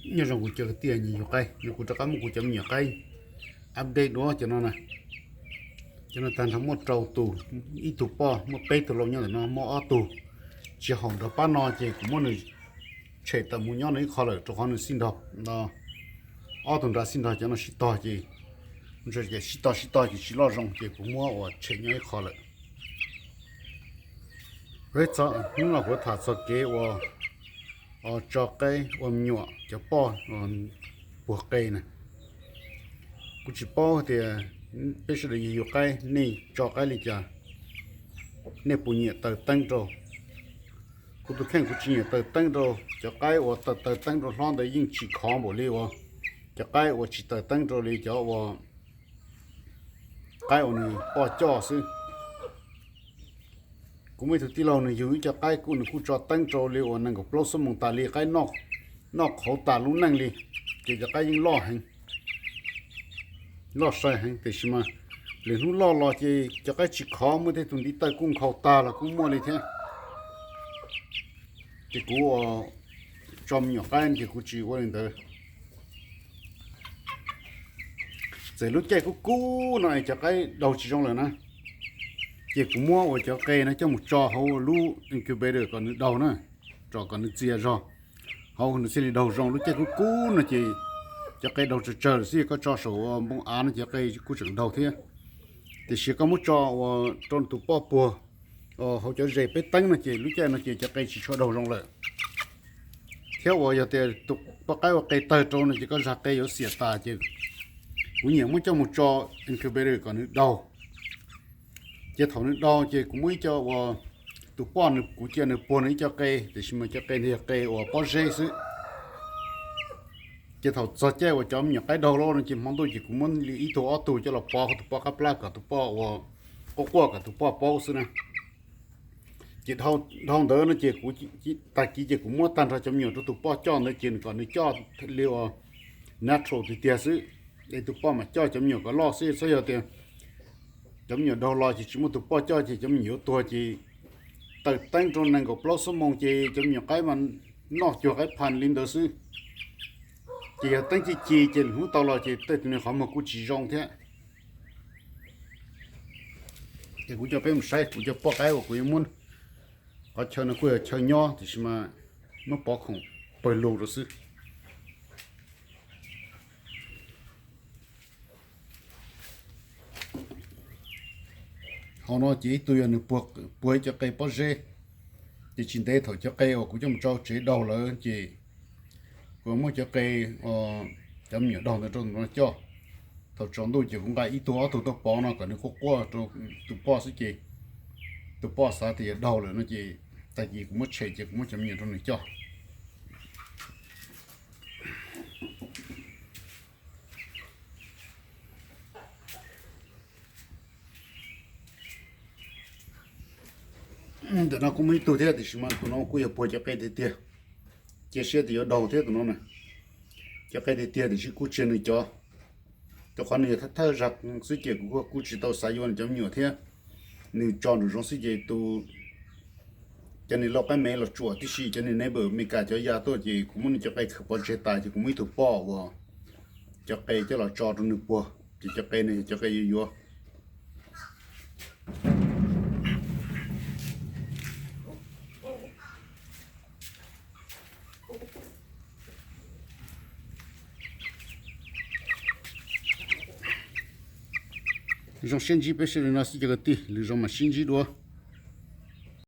Nyob zoo kuv cov kwv tij nyiam yug qaib, no kuv rov qab muab kuv cov me nyuam qaib update dua cov no na. Cov no tag nrho muaj rau tus, ib tug poj, muaj peb tug lau nyob ntawm no, muaj ob tug tsis haum nrog pab no ces kuv muab nws tshem tawm mus nyob nws ib qho lawm rau qhov nws xij nrog no, ob tug nrad xij nrog cov no sib tog ces, sib tog sib tog ces tsis loj zoo ces kuv muab ua tshem nyob ib qho lawm. Peb txog hnub no kuv tham txog kev ua, tso qaib ua me nyuam cov poj puag qe na. Kuv tsis paub tias peb sawv daws yug yug qaib nej tso qaib li cas, nej puas nyiam taws teeb rau. Kuv tus kheej kuv tsis nyiam taws teeb rau, cov qaib uas taws teeb rau hlob ntawd yeej tsis khov npaum li uas cov qaib uas tsis taws teeb rau li cov uas qaib uas nws poj coj xwb. Kuv muaj ib tug tij laug nws yug ib co qaib kuj nws kuj tso teeb rau li uas nees nkaum plaub xuab moos tas li qaib noj qhauv tas lub neej li, ces cov qaib yeej loj heev, loj sai heev tiam sis mas lwm hnub loj los ces cov qaib tsis khov, muaj tej tus ntiv taw kuj nkhaus tag los kuj muaj li thiab. Ces kuv ua tso me nyuam qaib ces kuv tsis ua li ntawd. Txawm lub caij kub kub no es cov qaib daug tsis zoo lawm na, ces kuv muab ua cov qe no coj mus tso hauv lub incubator kom nws daug na, tso kom nws txias zog hauv nws thiaj li daug zoo. Lub caij kub kub no ces cov qe daug tsawg tsawg xwb, koj tso saum npoo av no cov qe kuj tseem daug thiab. Tiam sis koj muab tso ua rau tus poj puag hauv cov zes peb teeb no ces lub caij no ces cov qe tsis tshua daug zoo lawm. Thiab uas yog tias tus poj qaib ua qe tawg rau no ces koj zag qe yuav xiam tas ces kuv nyiam muab coj mus tso incubator kom nws daug. Ces thaum nws daug ces kuv muab ib co uas tus poj nws, kuv cia nws puag nws ib co qe, tiam sis mas cov qe ntawd yog qe uas pob zeb xwb. Ces thaum txog caij uas cov me nyuam qaib daug lawm no ces hmo ntuj ces kuv muab li ib tug ob tug coj los pov hauv tus poj qab plab kom tus poj uas quaj quaj kom tus poj paub xwb na. Ces dhau ntawd no ces kuv, tag kis ces kuv muab tag nrho cov me nyuam rau tus poj coj ntawd ces kom nws coj li uas natural tiag tiag xwb, es tus poj mam coj cov me nyuam kom loj xwb. Txhob yog tias cov me nyuam daug los ces tsis muaj tus poj coj ces cov me nyuam yuav tuag ces taws teeb rau nees nkaum plaub xuab moos ces cov me nyuam qaib mas noj cuag qaib pha li ntawd xwb. Ces yog teeb ci ci ces lwm hnub tau los ces tej tus niag qhov muag kuj tsis zoo thiab. Ces kuv coj peb mus saib kuv cov poj qaib uas kuv yuav muab, qhov chaw no kuj yog chaw nyob tiam sis mas muab pov khoom pawg lug rau xwb. Hauv no ces ib tug yog nws puag ib co qe pob zeb, ces tsis ntev thaum cov qe uas kuv coj mus tso tsev daug lawm ces kuv muab cov qe, cov me nyuam daug ntawd rau tus no coj. Thaum tsaus ntuj ces kuv nqa ib tug ob tug tuaj pov no kom nws quaj quaj rau tus poj xwb ces tus poj xav tias yog daug lawm no ces tag kis kuv muab tshem ces kuv muab cov me nyuam rau nws coj. Ntawm no kuj muaj ib tug thiab tiam sis mas tus no kuj yog puag cov qe tiag tiag. Cia siab tias yuav daug thiab tus no na. Cov qe tiag tiag tiam sis kuj tsis yog nws cov, rau qhov nws yog thawj thawj zag xwb ces kuv kuj tsis tau xav yuav nws cov me nyuam thiab. Nws tso nraum zoov xwb ces tus, cov niag lau qaib me los tsuam tib si, cov niag neighbor Amelikas cov ya tuaj ces kuv muab nws cov qe khaws pov tseg tas ces kuv muab ib tug poj uas cov qe coj los tso rau nws puag ces cov qe no yog cov qe yuav yuav. Zoo siab ntsib peb sawv daws no xwb cov kwv tij, lwm zaus mam sib ntsib dua.